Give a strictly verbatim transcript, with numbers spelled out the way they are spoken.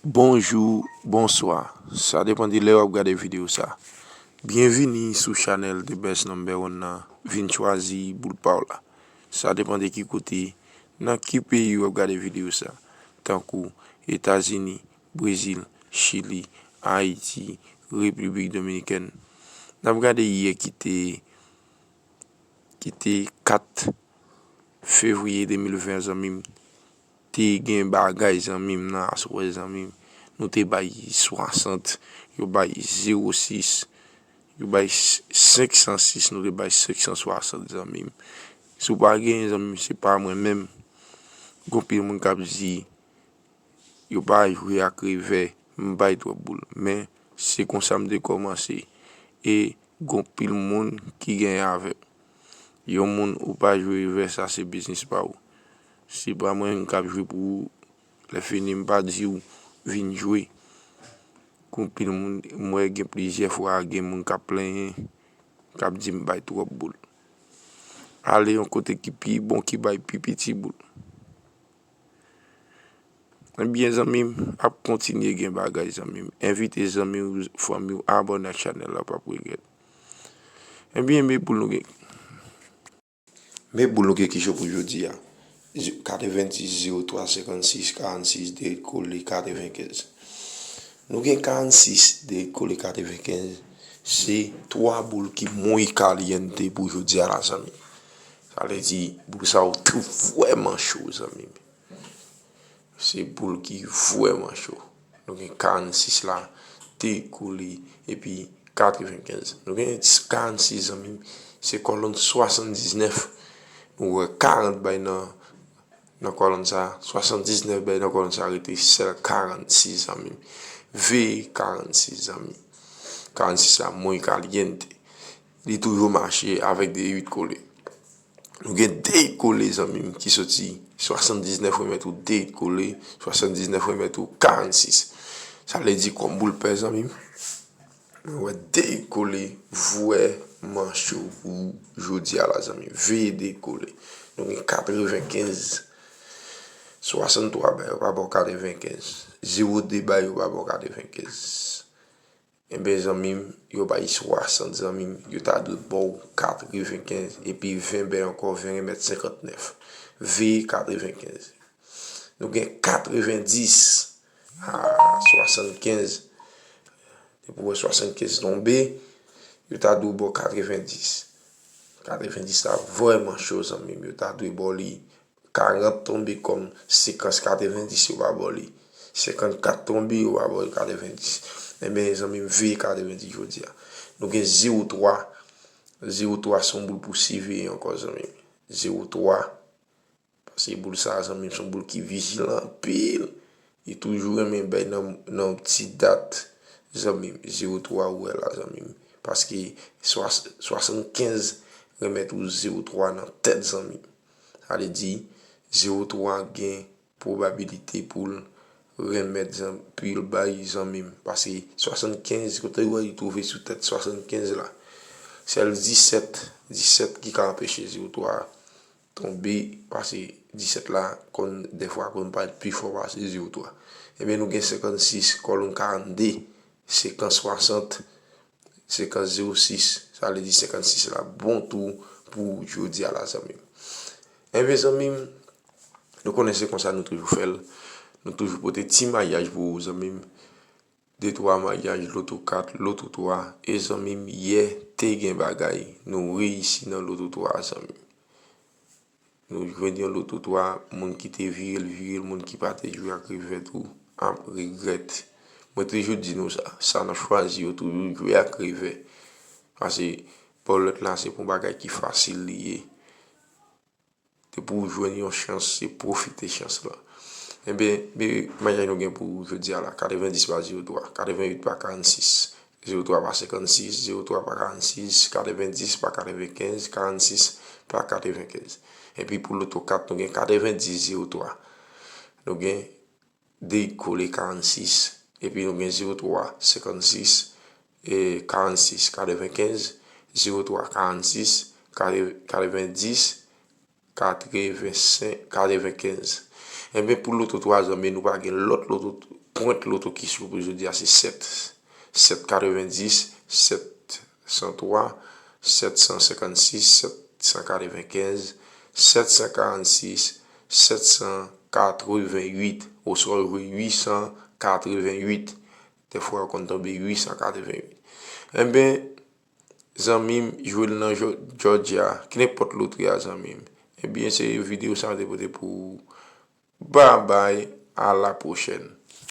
Bonjou, bonswa. Sa depann de lè w ap gade videyo sa. Byenvini sou chanèl The Best Number One nan. Vin chwazi boul pa w la. Sa depann de ki kote, nan ki peyi w ap gade videyo sa. Tankou Etazini, Brezil, Chili, Ayiti, Repiblik Dominikèn. N ap gade yè ki te, ki te kat fevriye de mil ven, zanmi m. Te gen bagay, zanmi m, nan aswè, zanmi m. Nou te bay swasant, yo bay zewo sis, yo bay senk san sis, nou te bay senk san swasant, zanmi m. Si w pa genyen, zanmi m, se pa mwen menm. Gon pil moun k ap di, yo pa jwe ak revè, m bay twòp boul. Men, se konsa m te kòmanse. E gon pil moun ki genyen avè m. Yon moun ou pa jwe revè, sa se biznis pa ou. Se pa mwen k ap jwe pou ou. Lè fini, m pa di w vin jwe. Gon pil moun, m wè gen plizyè fwa, gen moun k ap plenyen, k ap di m bay twòp boul. Ale yon kote ki pi bon, ki bay pi piti boul. Ebyen, zanmi m, ap kontinye gen bagay, zanmi m. Envite zanmi w, fanmi w, abòne ak chanèl la, w p ap regrèt. Ebyen, men boul nou gen. Men boul nou gen ki cho pou jodi a. Katrevenndis, zewo twa, senkannsis, karannsis, de kole, katrevenkenz. Nou gen karannsis, de kole, katrevenkenz. Se twa boul ki muy caliente pou jodi a la, zanmi. Sa vle di, boul sa yo tou vrèman cho, zanmi. Se boul ki vrèman cho. Nou gen karannsis la, de kole, epi katrevenkenz. Nou gen karannsis, zanmi m, se kòlonn swasanndiznèf. Nou wè karant bay nan, nan kòlonn sa, swasanndiznèf bay nan kòlonn sa, rete sèl karannsis, zanmi m. Veye karannsis, zanmi. Karannsis la muy caliente. Li toujou mache avèk de uit kole. Nou gen de kole, zanmi m, ki soti swasanndiznèf remèt ou de kole, swasanndiznèf remèt ou karannsis. Sa vle di kòm boul pè, zanmi m. Nou wè de kole vrèman cho pou jodi a la, zanmi m. Veye de kole. Nou gen katrevenkenz, swasanntwa bay, yo pa ba w katrevenkenz. Zewo de bay, yo pa ba w katrevenkenz. Enben, zanmi m, yo bay swasant, zanmi m, yo ta dwe ba w katrevenkenz, epi ven bèl ankò, ven remèt senkantnèf. Veye katrevenkenz. Nou gen katrevendis a swasannkenz. Depi w wè swasannkenz tonbe, yo ta dwe ba w katrevendis. Katrevendis la vrèman cho, zanmi m, yo ta dwe ba w li. Karant tonbe kòm sekans, katrevendis yo pa ba w li. Senkannkat tonbe, yo pa ba w li katrevendis. Enben, zanmi m, veye katrevendis jodi a. Nou gen zewo twa. Zewo twa se yon boul pou siveye ankò, zanmi m. Zewo twa. Paske boul sa, zanmi m, se yon boul ki vijilan anpil. Li toujou renmen bay nan, nan yon ti dat, zanmi m. Zewo twa ou wè la, zanmi m. Paske swas-, swasannkenz remèt ou zewo twa nan tèt, zanmi m. Sa vle di, zewo twa gen pwobabilite pou l renmèt zan-, pou l bay, zanmi m. Paske swasannkenz, kote w wè li twouve sou tèt swasannkenz la. Sèl disèt, disèt ki ka anpeche zewo twa tonbe, paske disèt la konn, dèfwa konn parèt pi fò pase zewo twa. Ebyen, nou gen senkannsis, kòlonn karannde, sekans swasant, sekans zewo sis, sa vle di senkannsis la bon tou pou jodi a la, zanmi m. Ebyen, zanmi m, nou konnen se konsa nou toujou fè l. Nou toujou pote ti maryaj pou ou, zanmi m. De twa maryaj, loto kat, loto twa. E, zanmi m, yè te gen bagay. Nou reyisi nan loto twa, zanmi m. Nou jwenn yon loto twa, moun ki te vire l, vire l, moun ki pa te jwe ak revè tou ap regrèt. Mwen toujou di nou sa, sa n ap chwazi yo toujou jwe ak revè. Paske bòlèt la se pou yon bagay ki fasil li ye. Depi w jwenn yon chans, se pwofite chans la. Ebyen, men maryaj nou gen pou jodi a la, katrevendis pa zewo twa, katrevenuit pa karannsis. Zewo twa pa senkannsis, zewo twa pa karannsis, katrevendis pa katrevenkenz, karannsis pa katrevenkenz. Epi pou loto kat, nou gen katrevendis zewo twa. Nou gen de kole karannsis. Epi nou gen zewo twa senkannsis, e karannsis katrevenkenz, zewo twa karannsis, katrevendis, katrevensenk, katrevenkenz. Enben, pou loto twa, zanmi, nou pa gen lòt loto pwent loto ki sou pou jodi a se sèt. Sèt katrevendis, sèt san twa, sèt san senkannsis, sèt san katrevenkenz, sèt san karannsis, sèt san katrevenwit, oswa wi san katrevenwit. Dèfwa, yo konn tonbe wi san katrevenwit. Enben, zanmi m, jwe l nan Georgia, ki nenpòt lotri a, zanmi m. Ebyen, se videyo sa a te pote pou ou. Babay, a la pwochèn.